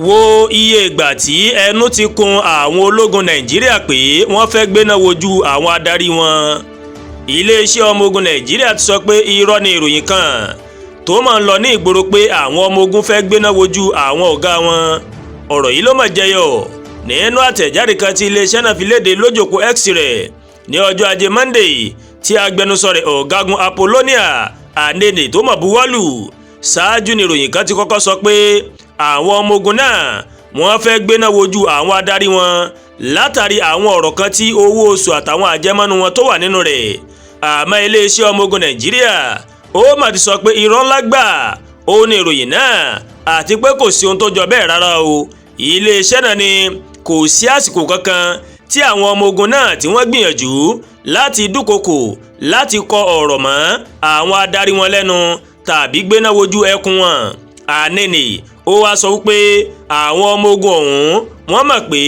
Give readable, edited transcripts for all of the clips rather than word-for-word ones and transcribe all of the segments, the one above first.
Wo iye ìgbà tí ẹnu ti kun àwọn ológun Nàìjíríà pé wọ́n fẹ́ gbéná wojú àwọn adarí wọn. Iléeṣẹ́ ọmọ ogun Nàìjíríà ti sọ pé irọ́ ni ìròyìn kan tó máa ń lọ ní ìgboro pé àwọn ọmọ ogun fẹ́ gbéná wojú àwọn ọ̀gá wọn. Ọ̀rọ̀ yìí ló mọ̀ jẹyọ nínú àtẹ̀jáde kan tí iléeṣẹ́ náà fi léde lójòkó X rẹ̀ ní ọjọ́ Ajé Monday, tí agbẹnusọ rẹ̀, Ọ̀gágun Apollonia Anene, tó mọ̀ buwọ́lù. Ṣáájú ni ìròyìn kan ti kọ́kọ́ sọ pé àwọn ọmọ ogun náà, wọ́n fẹ́ gbéná wojú àwọn adarí wọn látàrí àwọn ọ̀rọ̀ kan tí owó oṣù àtàwọn àjẹmọ́nú wọn tó wà nínú rẹ̀. Àmọ́ iléeṣẹ́ ọmọ ogun Nàìjíríà ó mà ti sọ pé irọ́ ńlá gbà ó ní ìròyìn náà, àti pé kò sí ohun tó jọ bẹ́ẹ̀ rárá o. Iléeṣẹ́ náà ni kò sí àsìkò kankan tí àwọn ọmọ ogun náà tí wọ́n gbìyànjú láti dúnkokò, láti kọ ọ̀rọ̀ mọ́ àwọn adarí wọn lẹ́nu tàbí gbéná wojú ẹkùn wọn. Anene ó wá sọ wípé àwọn ọmọ ogun ọ̀hún, wọ́n mọ̀ pé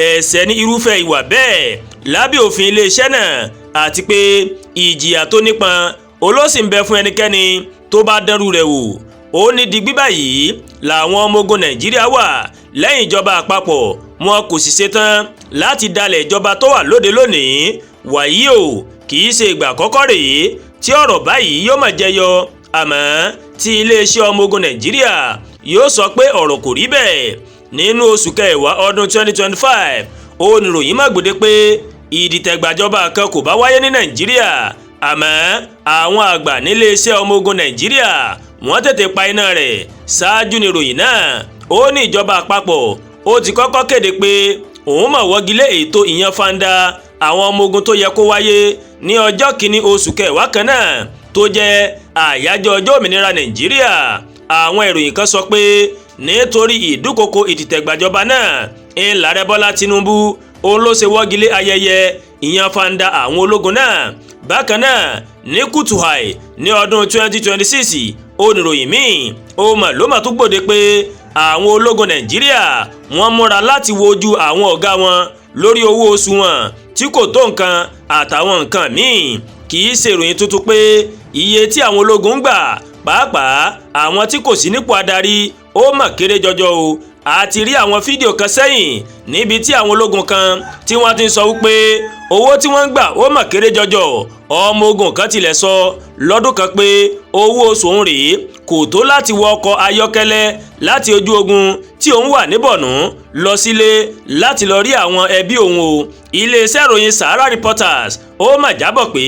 ẹ̀ṣẹ̀ ní irúfẹ́ ìwà bẹ́ẹ̀ lábẹ́ òfin iléeṣẹ́ náà, àti pé ìjìyà tó nípọn olóṣì ń bẹ fún ẹnikẹ́ni tó bá dánrú rẹ̀ wò. Ó ní digbí báyìí làwọn ọmọ ogun Nàìjíríà wà lẹ́yìn ìjọba àpapọ̀, wọn kò sì ṣetán láti dalẹ̀ ìjọba tó wà lóde lónìí. Wàyí o, kì í ṣe ìgbà àkọ́kọ́ rèé tí ọ̀rọ̀ báyìí yóò máa jẹyọ, àmọ́ tí iléeṣẹ́ ọmọ ogun Nàìjíríà yóò sọ pé ọ̀rọ̀ kò rí bẹ́ẹ̀. Nínú oṣù kẹwàá ọdún 2025, oníròyìn má gbòde pé ìdìtẹ̀gbàjọba kan kò bá wáyé ní Nàìjíríà, àmọ́ àwọn àgbà níléeṣẹ́ ọmọ ogun Nàìjíríà, wọ́n tètè pa iná rẹ̀. Ṣáájú ni ìròyìn náà ó ní ìjọba àpapọ̀ ó ti kọ́kọ́ kéde pé òun mọ̀ wọ́gilé ètò ìyanfanda àwọn ọmọ ogun tó yẹ kó wáyé ní ọjọ́ 1 oṣù kẹwàá kan náà, tó jẹ́ àyájọ́ ọjọ́ òmìnira Nàìjíríà. Àwọn ìròyìn kan sọ pé nítorí ìdúkokò ìdìtẹ̀gbàjọba náà ń làrẹ Bọ́lá Tinubu, òun ló ṣe wọ́gilé ayẹyẹ ìyanfanda àwọn ológun náà. Bákan náà, ní kùtùhàì ní ọdún 2026, oníròyìn míì ó mà ló mà tún gbòde pé àwọn ológun Nàìjíríà, wọ́n múra láti wojú àwọn ọ̀gá wọn lórí owó oṣù wọn tí kò tó nǹkan àtàwọn nǹkan míì. Kì í ṣe ìròyìn tuntun pé iye tí àwọn ológun ń gbà, pàápàá àwọn tí kò sí nípò adarí, ó mà kéré jọjọ o. A ti rí àwọn fídíò kan sẹ́yìn níbi tí àwọn ológun kan tí wọ́n ti ń sọ wípé owó tí wọ́n ń gbà ó mà kéré jọjọ. Ọmọ ogun kan tilẹ̀ sọ lọ́dún kan pé owó oṣù òun rèé kò tó láti wọ ọkọ̀ ayọ́kẹ́lẹ́ láti ojú ogun tí òun wà ní Borno lọ sílé láti lọ rí àwọn ẹbí òun o. Iléeṣẹ́ ìròyìn Sahara Reporters ó mà jábọ̀ pé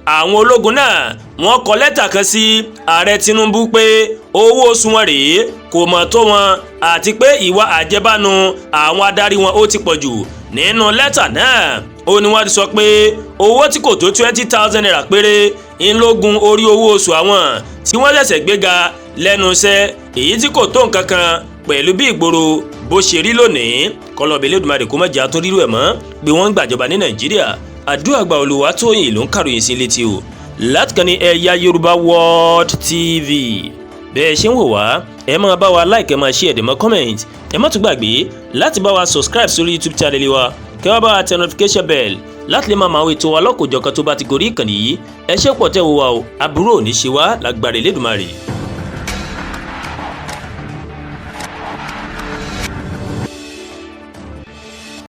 àwọn ológun náà, wọ́n kọ lẹ́tà kan sí ààrẹ Tinubu pé owó oṣù wọn rèé kò mọ̀ tó wọn, àti pé ìwà àjẹbánu àwọn adarí wọn ó ti pọ̀ jù. Nínú lẹ́tà náà, ó ní wọ́n ti sọ pé owó tí kò tó ₦20,000 péré ń lógun orí owó oṣù àwọn tí wọ́n ṣẹ̀ṣẹ̀ gbéga lẹ́nu iṣẹ́, èyí tí kò tó nǹkan kan pẹ̀lú bí ìgboro bó ṣe rí lónìí. Kọlọ́bì Elédùmarè kó má jẹ́ àtúndírú ẹ̀ mọ́ pé wọ́n ń gbàjọba ní Nàìjíríà. Àdúrà gba. Olùwàtòyìn ló ń kàròyìn sí létí o láti kàn ní Ẹ̀yà Yorùbá World TV. Bẹ́ẹ̀ ṣe ń wò wá, ẹ máa bá wa like, ẹ máa share, ẹ máa comment. Ẹ má tún gbàgbé láti bá wa subscribe sórí YouTube channel wa, kẹ́ wá bá wa tẹ notification bell láti lè máa máa ètò wa lọ́kòjọ̀kan tó bá ti gorí ìkànnì yìí. Ẹ ṣé pọ̀ tẹ́ wo wa o. Àbúrò ò ní ṣe wá lágbára Elédùmarè.